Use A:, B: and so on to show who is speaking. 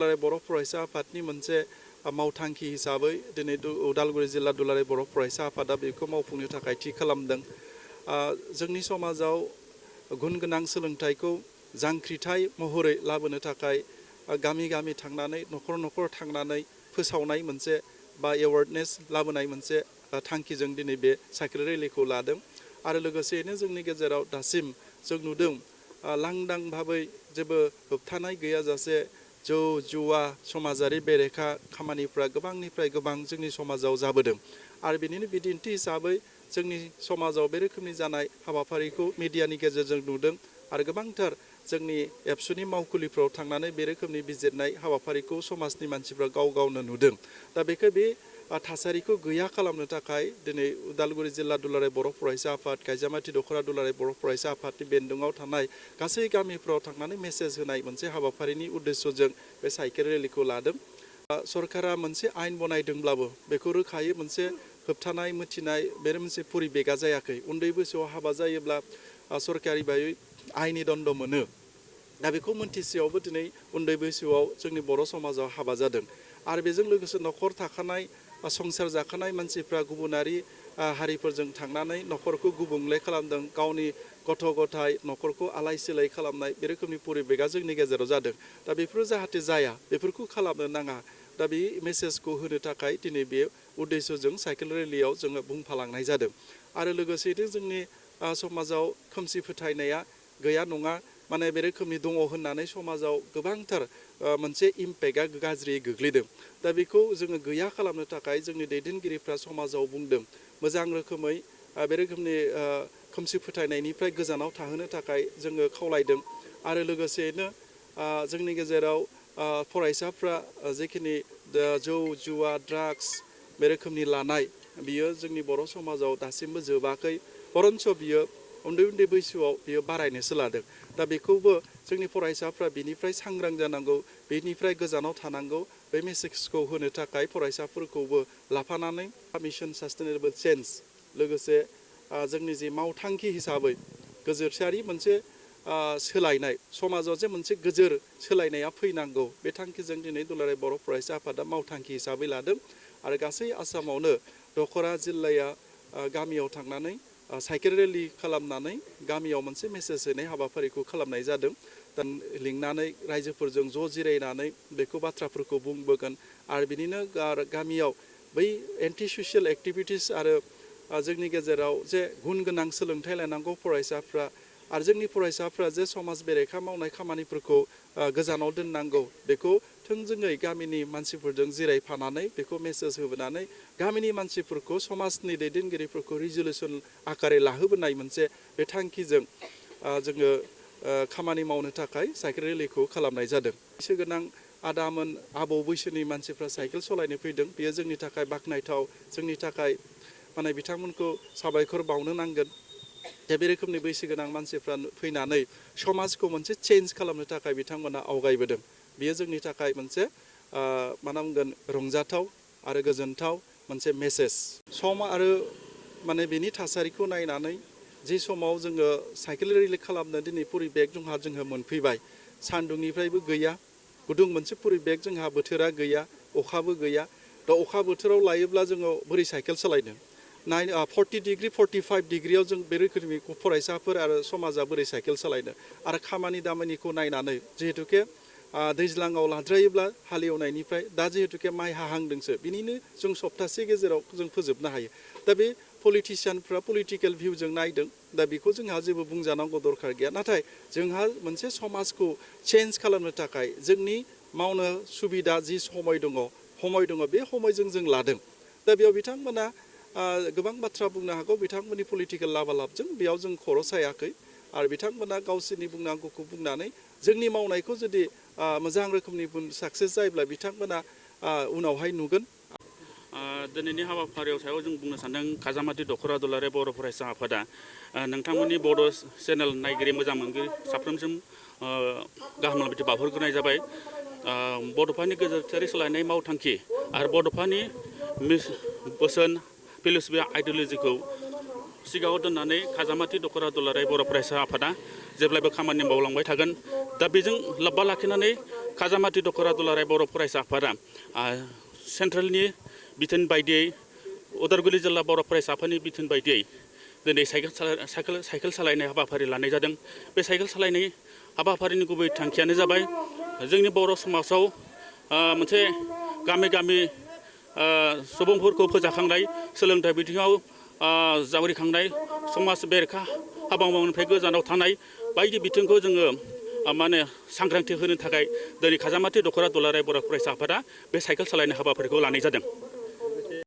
A: बर' फरायसा आफादनि मोनसे मावथांखि हिसाबै दिनै उदालगुरि जिल्ला दुलाराय बर' फरायसा आफादा बेखौ मावफुंनो थाखाय थि खालामदों। जोंनि समाजाव गुन गोनां सोलोंथाइखौ जांख्रिथाय महरै लाबोनो थाखाय गामि गामि थांनानै न'खर न'खर थांनानै फोसावनाय मोनसे बा एवार्डनेस लाबोनाय मोनसे थांखिजों दिनै बे साइकेल रेलिखौ लादों। आरो लोगोसेयैनो जोंनि गेजेराव दासिम जों नुदों लांदां भाबै जेबो होबथानाय गैयाजासे जौ जुवा समाजारि बेरेखा खामानिफ्रा गोबांनिफ्राय गोबां जोंनि समाजाव जाबोदों। आरो बेनिनो बिदिन्थि हिसाबै जोंनि समाजाव बे रोखोमनि जानाय हाबाफारिखौ मिडियानि गेजेरजों नुदों आरो गोबांथार जोंनि एबसुनि मावखुलिफ्राव थांनानै बे रोखोमनि बिजिरनाय हाबाफारिखौ समाजनि मानसिफ्रा गाव गावनो नुदों। दा बेखौ बे थासारिखौ गैया खालामनो थाखाय दिनै उदालगुरि जिल्ला दुलाराय बर' फरायसा आफाद गायजामाथि दख'रा दुलाराय बर' फरायसा आफादनि बेन्दोङाव थानाय गासै गामिफ्राव थांनानै मेसेज होनाय मोनसे हाबाफारिनि उद्देश्यजों बे साइकेल रेलिखौ लादों। सरकारा मोनसे आयेन बनायदोंब्लाबो बेखौ रोखायै मोनसे होबथानाय मिथिनाय बे मोनसे परिबेगा जायाखै। उन्दै बैसोआव हाबा जायोब्ला सरकारि बायै आयेननि दण्ड मोनो। दा बेखौ मोनथिसेयावबो दिनै उन्दै बैसोआव जोंनि बर' समाजाव हाबा जादों। आरो बेजों लोगोसे न'खर थाखानाय संसार जाखानाय मानसिफ्रा गुबुनारि हारिफोरजों थांनानै न'खरखौ गुबुंले खालामदों, गावनि गथ' गथाय न'खरखौ आलाय सिलाय खालामनाय बे रोखोमनि परिबेगा जोंनि गेजेराव जादों। दा बेफोरो जाहाथे जाया, बेफोरखौ खालामनो नाङा। दा बे मेसेजखौ होनो थाखाय दिनै बे उद्देश्यजों साइकेल रेलियाव जोङो बुंफालांनाय जादों। आरो लोगोसेयैनो जोंनि समाजाव खोमसि फोथायनाया गैया नङा, माने बे रोखोमनि दङ होननानै समाजाव गोबांथार मोनसे इम्पेक्टआ गाज्रियै गोग्लैदों। दा बेखौ जोङो गैया खालामनो थाखाय जोंनि दैदेनगिरिफ्रा समाजाव बुंदों मोजां रोखोमै बे रोखोमनि खोमसि फोथायनायनिफ्राय गोजानाव थाहोनो थाखाय जोङो खावलायदों। आरो लोगोसेयैनो जोंनि गेजेराव फरायसाफ्रा जेखिनि जौ जुवा ड्राग्स बे रोखोमनि लानाय बियो जोंनि बर' समाजाव दासिमबो जोबाखै, बरन्स बियो उन्दै उन्दै बैसोआव बियो बारायनोसो लादों। दा बेखौबो जोंनि फरायसाफ्रा बिनिफ्राय सांग्रां जानांगौ, बेनिफ्राय गोजानाव थानांगौ। बे मेसेजखौ होनो थाखाय फरायसाफोरखौबो लाफानानै मिशन सास्टेनेबल चेन्ज लोगोसे जोंनि जि मावथांखि हिसाबै गोजोरसारि मोनसे सोलायनाय, समाजाव जे मोनसे गोजोर सोलायनाया फैनांगौ, बे थांखिजों दिनै दुलाराय बर' फरायसा आफादा मावथांखि हिसाबै लादों। आरो गासै आसामावनो दख'रा जिल्लाया गामियाव थांनानै साइकेल रेलि खालामनानै गामियाव मोनसे मेसेज होनाय हाबाफारिखौ खालामनाय जादों। दा लिंनानै रायजोफोरजों ज' जिरायनानै बेखौ बाथ्राफोरखौ बुंबोगोन। आरो बिनिनो गामियाव बै एन्टि ससियेल एक्टिभिटिस आरो जोंनि गेजेराव जे गुन गोनां सोलोंथाइ लानांगौ फरायसाफ्रा, आरो जोंनि फरायसाफ्रा जे समाज बेरेखा मावनाय खामानिफोरखौ गोजानाव दोननांगौ, बेखौ थोंजोङै गामिनि मानसिफोरजों जिरायफानानै बेखौ मेसेज होबोनानै गामिनि मानसिफोरखौ समाजनि दैदेनगिरिफोरखौ रिजुलेसन आकारै लाहोबोनाय मोनसे बे थांखिजों जोङो खामानि मावनो थाखाय साइकेल रेलिखौ खालामनाय जादों। बैसो गोनां आदामोन आबौ बैसोनि मानसिफ्रा साइकेल सालायनो फैदों, बेयो जोंनि थाखाय बाख्नायथाव, जोंनि थाखाय माने बिथांमोनखौ साबायखर बावनो नांगोन। दा बे रोखोमनि बैसो गोनां मानसिफ्रा फैनानै समाजखौ मोनसे चेन्ज खालामनो थाखाय बिथांमोना आवगायबोदों। बेयो जोंनि थाखाय मोनसे मा बुंगोन रंजाथाव आरो गोजोनथाव मोनसे मेसेज। सम आरो माने बेनि थासारिखौ नायनानै जि समाव जोङो साइकेल रेलि खालामनो दिनै परिबेक जोंहा मोनफैबाय, सान्दुंनिफ्रायबो गैया, गुदुं मोनसे परिबेक जोंहा बोथोरा गैया, अखाबो गैया। दा अखा बोथोराव लायोब्ला जोङो बोरै साइकेल सालायनो, 40 डिग्री 45 डिग्रियाव जों बे रोखोमनि फरायसाफोर आरो समाजा बोरै साइकेल सालायनो। आरो खामानि दामानिखौ नायनानै जिहेतुके दैज्लाङाव लाद्रायोब्ला हालेवनायनिफ्राय दा जिहेतुके माइ हाहांदोंसो, बिनिनो जों सप्तासे गेजेराव जों फोजोबनो हायो। दा बे पलिटिसियानफ्रा पलिटिकेल भिउजों नायदों, दा बेखौ जोंहा जेबो बुंजानांगौ दरखार गैया। नाथाय जोंहा मोनसे समाजखौ चेन्ज खालामनो थाखाय जोंनि मावनो सुबिदा जि समय दङ बे समयजों जों लादों। दा बेयाव बिथांमोना गोबां बाथ्रा बुंनो हागौ, बिथांमोननि पलिटिकेल लाबालाबजों बेयाव जों खर' सायाखै। आरो बिथांमोना गावसोरनि बुंनांगौखौ बुंनानै जोंनि मावनायखौ जुदि मोजां रोखोमनि साक्सेस जायोब्ला बिथांमोना उनावहाय नुगोन।
B: दिनैनि हाबाफारियाव सायाव जों बुंनो सानदों खाजामाथि दख'रा दुलाराय बर' फरायसा आफादा नोंथांमोननि बड' चेनेल नायगिरि मोजां मोनगिरि साफ्रोमसिम गाहाम हामलायथि बावहरग्रोनाय जाबाय। बड'फानि गोजोरथायारि सोलायनाय मावथांखि आरो बड'फानि बोसोन फिलसफि आइडिय'लजिखौ सिगाङाव दोननानै खाजामाथि दख'रा दुलाराय बर' फरायसा आफादा जेब्लायबो खामानि मावलांबाय थागोन। दा बेजों लोब्बा लाखिनानै खाजामाथि दख'रा दुलाराय बर' फरायसा आफादा सेन्ट्रेलनि बिथोन बायदियै उदालगुरि जिल्ला बर' फरायसा आफादनि बिथोन बायदियै दिनै साइकेल सालायनाय हाबाफारि लानाय जादों। बे साइकेल सालायनाय हाबाफारिनि गुबै थांखियानो जाबाय जोंनि बर' समाजाव मोनसे गामि गामि सुबुंफोरखौ फोजाखांनाय, सोलोंथाइ बिथिङाव जावरिखांनाय, समाज बेरेखा हाबा मावनायनिफ्राय गोजानाव थानाय बायदि बिथिंखौ जोङो सांग्रांथि होनो थाखाय दिनै खाजामाथि दख'रा दुलाराय बर' फरायसा आफादा बे साइकेल सालायनाय हाबाफारिखौ लानाय जादों।